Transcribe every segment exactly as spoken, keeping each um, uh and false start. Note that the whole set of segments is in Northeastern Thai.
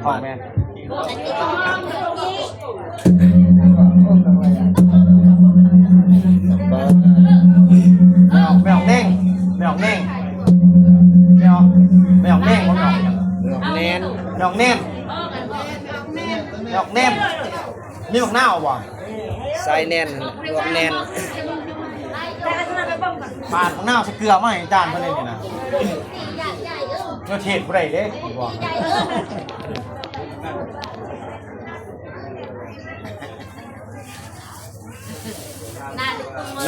พ่อแม่ แม่ออกแม่ออกแน่ง แม่ออกแน่ง แม่ออกแม่ออกแน่ง แม่ออกแน่น แม่ออกแน่น แม่ออกแน่น มีบักนาวบ่ สายแน่น ลวกแน่น ปาดบักนาวใส่เกลือมาให้อาจารย์เพิ่นเลยนี่นะ เจ้าเทศบ่ได้เด้ บอก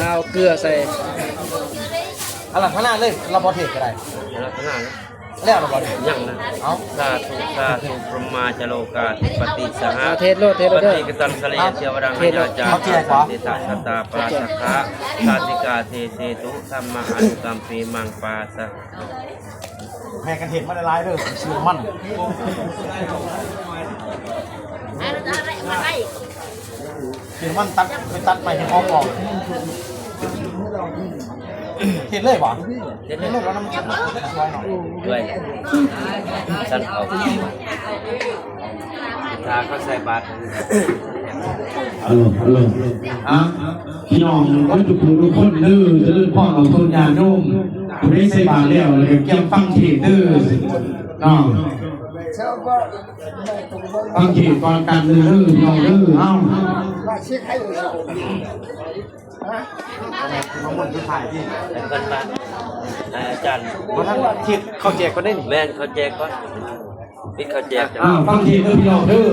นาวเกลือใส่ อารัธนาเลย เราบ่เทศก็ได้ อารัธนานะ แล้วเราบ่เทศ ยังนะ เอ้า สาธุ สาธุ พรหมาจโลกาธิปติสหะ อ่า เทศโลด เทศโลด ปฏิกตังสะเลเทวรัง เทศโลด อาญาจา เขาเทศเหรอ สันติตาสตาปาสกะ สาสิกาเทเสตุ ธรรมะอนุกัมปีมังปาสะ แม่กันเห็นมาหลายๆเด้อ เชื่อมั่น เชื่อมั่นตัด ไปตัดไปให้เขาก่อน เห็นเลยบ่ เห็นเลย เห็นเลยแล้วน้ำมันสวยหน่อย ด้วย สั้นเอา ทาเขาใส่บาตร ฮัลโหล ฮัลโหล อ่ะ พี่น้องทุกผู้ทุกคนเด้อ เจริญพรของคนญาติโยม ผู้ใดใส่บาตรแล้ว แล้วก็เตรียมฟังเทศน์เด้อ เนาะ ฟังเทศน์ฟังกันเด้อ พี่น้องเด้อ เอ้า มาม่วนคือถ่ายที่ แล้วก็มา อาจารย์ บ่ทันคิด เขาแจกก็ได้นี่ แม่นเขาแจกก่อน นี่เขาแจกจ้ะ อ่า ฟังเทศน์เด้อพี่น้องเด้อ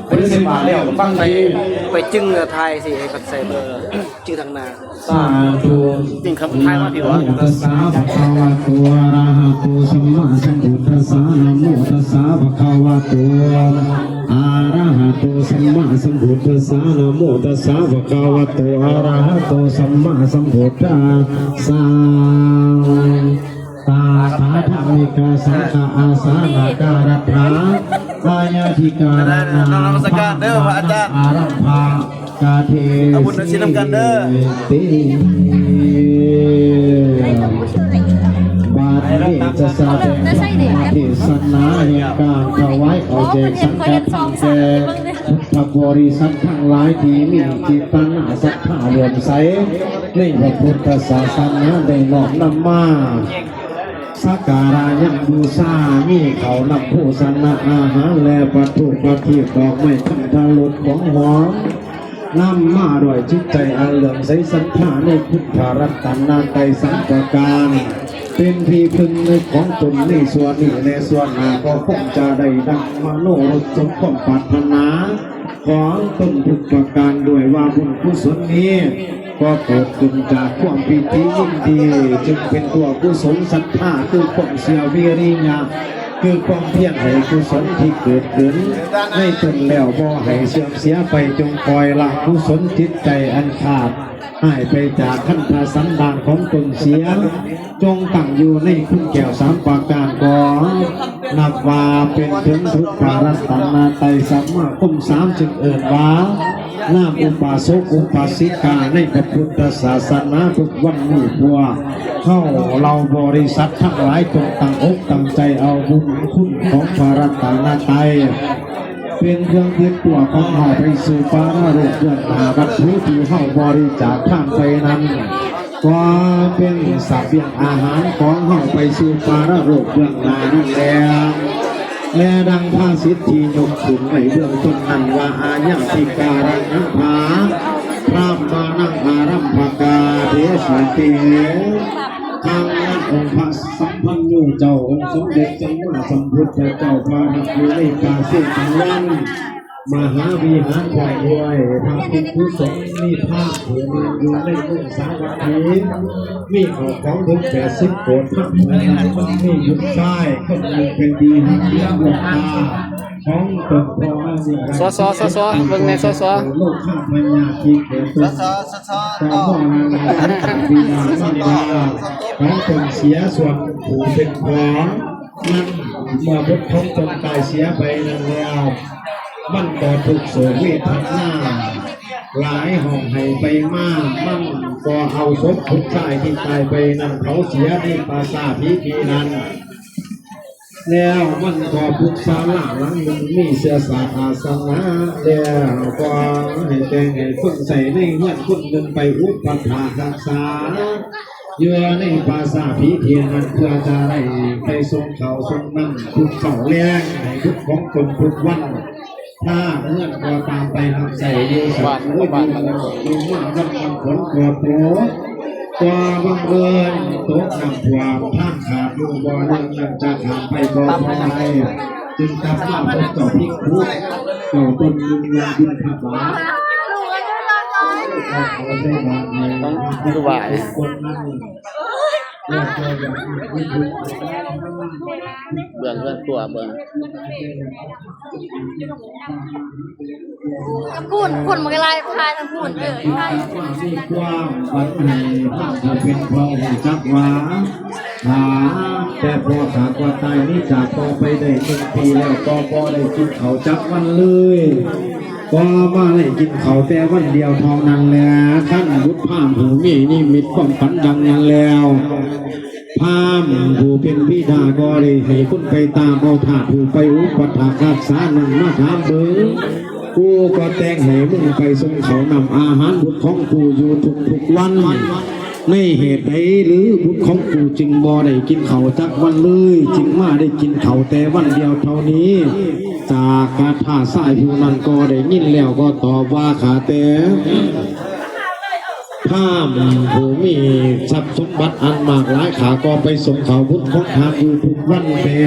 บ่ได้ใส่บาตรแล้ว ฟังเทศน์ ไปจึงเรือไทยสิ ให้เขาใส่เบอร์ จึงทางหน้า สาธุ จึงคำท้ายว่าพี่วะ นะโมตัสสะภะคะวะโต อะระหะโต สัมมาสัมพุทธัสสะ นะโมตัสสะภะคะวะโต อะระหะโต สัมมาสัมพุทธัสสะ นะโมตัสสะภะคะวะโต อะระหะโต สัมมาสัมพุทธัสสะ ตาถาธรรมิกาสังฆาอาสานาการัตถา อาญาธิการานัง นมัสการเด้อพระอาจารย์ อารัมภากาเท เอาบุญเอาศีลนำกันเด้อ ติ บาดนี้จะแสดงธรรมเทศนาแห่งการถวายข้าวแจกสังฆทานแก่พุทธบริษัททั้งหลายที่มีจิตตนาศรัทธาเลื่อมใสในพระพุทธศาสนาได้น้อมนำมา สักการะยังบูชา มีข้าวน้ำโภชนะอาหารและปัตถุปาทีปดอกไม้คันธารสของหอม นำมาด้วยจิตใจอันเลื่อมใสศรัทธาในพุทธรัตนตรัยสามประการ เป็นที่พึ่งในของตนในส่วนนี้และส่วนหน้าก็คงจะได้ดังมโนรสสมความปรารถนา ของตนทุกประการด้วยว่าบุญกุศลนี้ ก็เกิดขึ้นจากความปีติยินดี จึงเป็นตัวกุศลศรัทธา คือความเชื่อวิริยะ คือความเพียรให้กุศลที่เกิดขึ้นในตนแล้วบ่ให้เสื่อมเสียไป จงคอยละกุศลจิตใจอันขาดหายไปจากขันธสันดานของตนเสีย จงตั้งอยู่ในคุณแก้วสามประการก่อน นับว่าเป็นถึงทุกพระรัตนตรัยสมาคมสามจึงเอิ้นว่า นามอุบาสกอุบาสิกาในพระพุทธศาสนาทุกวันนี้พวกเฮาเหล่าบริษัททั้งหลายจงตั้งอกตั้งใจเอาบุญคุณของพระรัตนตรัย เป็นเครื่องติดตัวของเฮาไปสู่ปรโลกเบื้องหน้า วัตถุที่เฮาบริจาคทานไปนั้น ก็เป็นเสบียงอาหารของเฮาไปสู่ปรโลกเบื้องหน้านั่นแหละ และดังภาษิตที่ยกขึ้นในเบื้องต้นนั้นว่า อาญาธิการัง พระพรามมานังอารัมภกาเทสันติ ทางนั้นองค์พระสัมพันธ์เจ้า องค์สมเด็จสัมมาสัมพุทธเจ้าประทับอยู่ในป่าเชตวัน มหาวิหารไหว้ด้วยพระภิกษุสงฆ์มีพระผู้มีอยู่ในเมืองสาวัตถี มีข้าวของถึงแปดสิบโกฏ พระผู้นั้นมีบุตรชายคนหนึ่งเป็นที่ฮักเลี้ยงดวงตาของตนพ่อแม่ สส สส เบิ่งแน่ สส โลกข้าพญาที่เกิดขึ้น สส สส ต่อ ต่อหน้าบิดามารดาของตนเสียส่วนผู้เป็นพ่อ มันเมื่อบุตรของตนตายเสียไปนั้นแล้ว มันก็ทุกข์โศกเวทนาหลายห้องไห้ไปมา มันก็เอาศพผู้ชายที่ตายไปนั้นเผาเสียในป่าช้าผีปีนั้น แล้วมันก็ปรึกษาหลังหนึ่งมีเสื้อสาอาสนะแล้วก็ให้แต่งให้คนใส่ในเฮือนคนหนึ่งไปอุปถากรักษา อยู่ในป่าช้าผีเทียนนั้นเพื่อจะได้ไปส่งเขาส่งน้ำทุกเช้าแลงให้ทุกของตนทุกวัน ถ้าเฮือนก็ตามไปรับใส่อยู่สักมื้ออยู่มาวันมันฝนตัวโปรดตัวบังเอิญตกน้ำท่วมทางขาดอยู่บ่อหนึ่งนั้นจะข้ามไปบ่พอได้จึงกลับมาพบเจ้าภิกขุเจ้าตนหนึ่งยังบิณฑบาต คือว่า คนนั้น เบื้องเรื่องตัวเบื้อง พูนพูนมันก็ไล่พายทางพูนเออใช่ ความบัดนี้พระผู้เป็นพ่อรู้จักว่าหาแต่พ่อขาก็ตายนี้จากพ่อไปได้หนึ่งปีแล้วก็บ่ได้กินเขาวจักวันเลย ก็มาได้กินเขาวแต่วันเดียวเท่านั้นแหละท่านบุตรพราหมณ์ผู้มีนิมิตความฝันดังนั้นแล้ว พราหมณ์ผู้เป็นบิดาก็ได้ให้คนไปตามเอาทาสผู้ไปอุปถากรักษานั้นมาถามเบิ่ง กูก็แต่งให้มึงไปส่งเขาวนำอาหารบุตรของกูอยู่ทุกๆวัน ในเหตุใดหรือบุตรของกูจึงบ่ได้กินเขาวจักวันเลย จึงมาได้กินเขาวแต่วันเดียวเท่านี้ จากกาถาสายผู้นั้นก็ได้ยินแล้วก็ตอบว่าข้าแต่ พราหมณ์ผู้มีทรัพย์สมบัติอันมากหลายข้าก็ไปส่งเขาวบุตรของทานอยู่ทุกวันแต่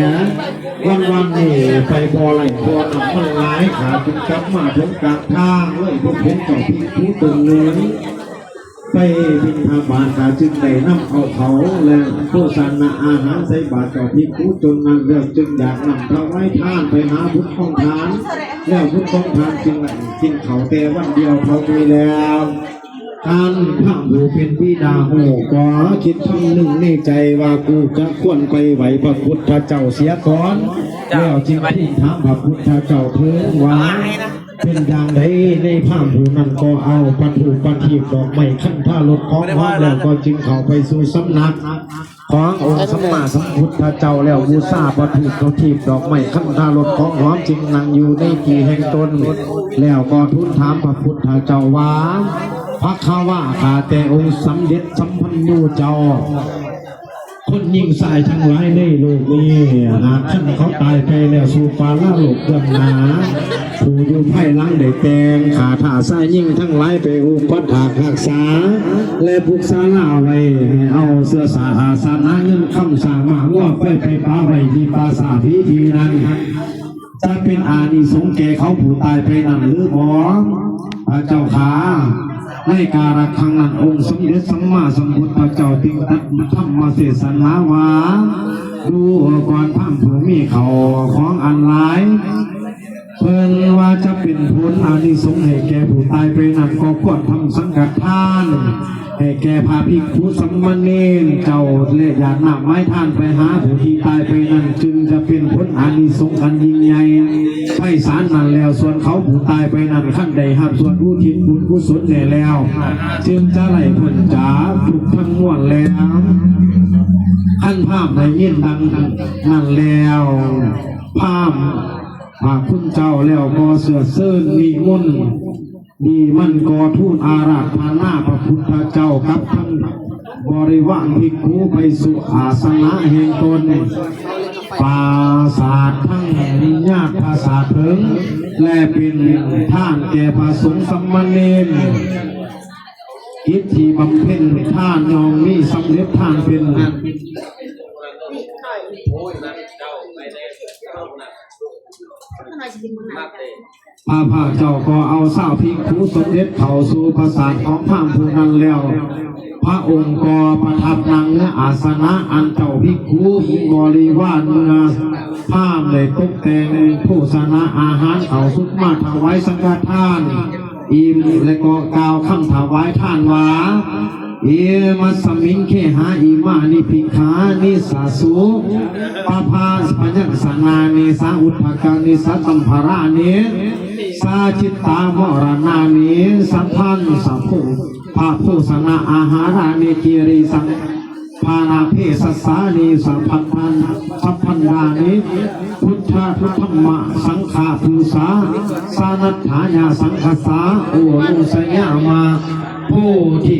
วันวันนี้ไปบ่อไหลบ่อน้ำมันหลายข้าจึงกลับมาถึงกลางทางเลยพบเห็นเจ้าภิกขุตนหนึ่งไปบิณฑบาตข้าจึงได้นำเอาเขาวและโภชนะอาหารใส่บาตรเจ้าภิกขุตนนั้นแล้วจึงอยากนำถวายทานไปหาบุตรของทาน แล้วบุตรของทานจึงได้กินเขาวแต่วันเดียวเท่านี้แล้ว ท่านพระผู้เป็นบิดาฮู้ก็คิดคำหนึ่งในใจว่ากูจะควรไปไหว้พระพุทธเจ้าเสียก่อน แล้วจึงทูลถามพระพุทธเจ้าเถิงว่า เป็นอย่างใดในพราหมณ์ผู้นั้นก็เอาประทูปประทีปดอกไม้ขันธารสของหอมแล้วก็จึงเข้าไปสู่สำนัก ขององค์สัมมาสัมพุทธเจ้าแล้วบูชาประทูปประทีปดอกไม้ขันธารสของหอมจึงนั่งอยู่ในที่แห่งตน แล้วก็ทูลถามพระพุทธเจ้าว่า ภควา ข้าแต่องค์สมเด็จสัมปันโนเจ้า คนหญิงชายทั้งหลายในโลกนี้หากท่านเขาตายไปแล้วสู่ปาลโลกเบื้องหน้า ผู้อยู่ภายหลังได้แต่งข้าทาสชายหญิงทั้งหลายไปอุปถากรักษา และปรึกษาลาไว้ให้เอาเสื้อสาอาสนะเงินคำสร้างมาว่าไปไปปาไว้ที่ป่าช้าผีที่นั้น จะเป็นอานิสงส์แก่เขาผู้ตายไปนั้นหรือบ่พระเจ้าข้าในกาลครั้งนั้นองค์สมเด็จสัมมาสัมพุทธเจ้าจึงตรัสธรรมเทศนาว่า ดูก่อนพราหมณ์ผู้มีเขาของอันหลาย เพิ่นว่าจะเป็นผลอานิสงส์ให้แก่ผู้ตายไปนั้นก็ควรทำสังฆทาน ให้แก่พระภิกขุสามเณรเจ้าและหยาดน้ำไม้ทานไปหาผู้ที่ตายไปนั้นจึงจะเป็นผลอานิสงส์อันยิ่งใหญ่ไพศาลนั้นแล้วส่วนเขาผู้ตายไปนั้นคันได้รับส่วนอุทิศบุญกุศลแน่แล้ว จึงจะไร้พ้นจากทุกข์ทั้งมวลแล้วคันพราหมณ์ได้ยินดังนั้นแล้วพราหมณ์ พระคุณเจ้าแล้วก็เสื้อเซิญนิมนต์ดีมันก็ทูลอาราธนาพระพุทธเจ้ากับทั้งบริวารภิกขุไปสู่อาสนะแห่งตนปราสาททั้งญาติปราสาทเถิงและเป็นทานแก่พระสงฆ์สามเณรกิจที่บำเพ็ญทานย่อมมีสำเร็จทานเป็น พระภาคเจ้าก็เอาชาวภิกขุสมเด็จเข้าสู่ปราสาทของพราหมณ์ผู้นั้นแล้ว พระองค์ก็ประทับนั่งเนื้ออาสนะอันเจ้าภิกขุบริวารเมื่อพราหมณ์ได้ตกแต่งโภชนะอาหารเข้าสุกมาถวายสังฆทาน อิ่มและก็กล่าวคำถวายทานว่า อิมัสสมิงเคหาอิมานิภิกขานิสาสุปภาพยัญชนานิสาอุทธกานิสาตัมภารานิสาจิตตามรณานิสัทธันสะโพพระโภชนะอาหารานิกิริสัง ปาณาเพสสานิสัพพันธานาสัพพันดานิ พุทธานุธัมมาสังฆาภูสา สานัฏฐายาสังคสา โอนุสยามา โพธิ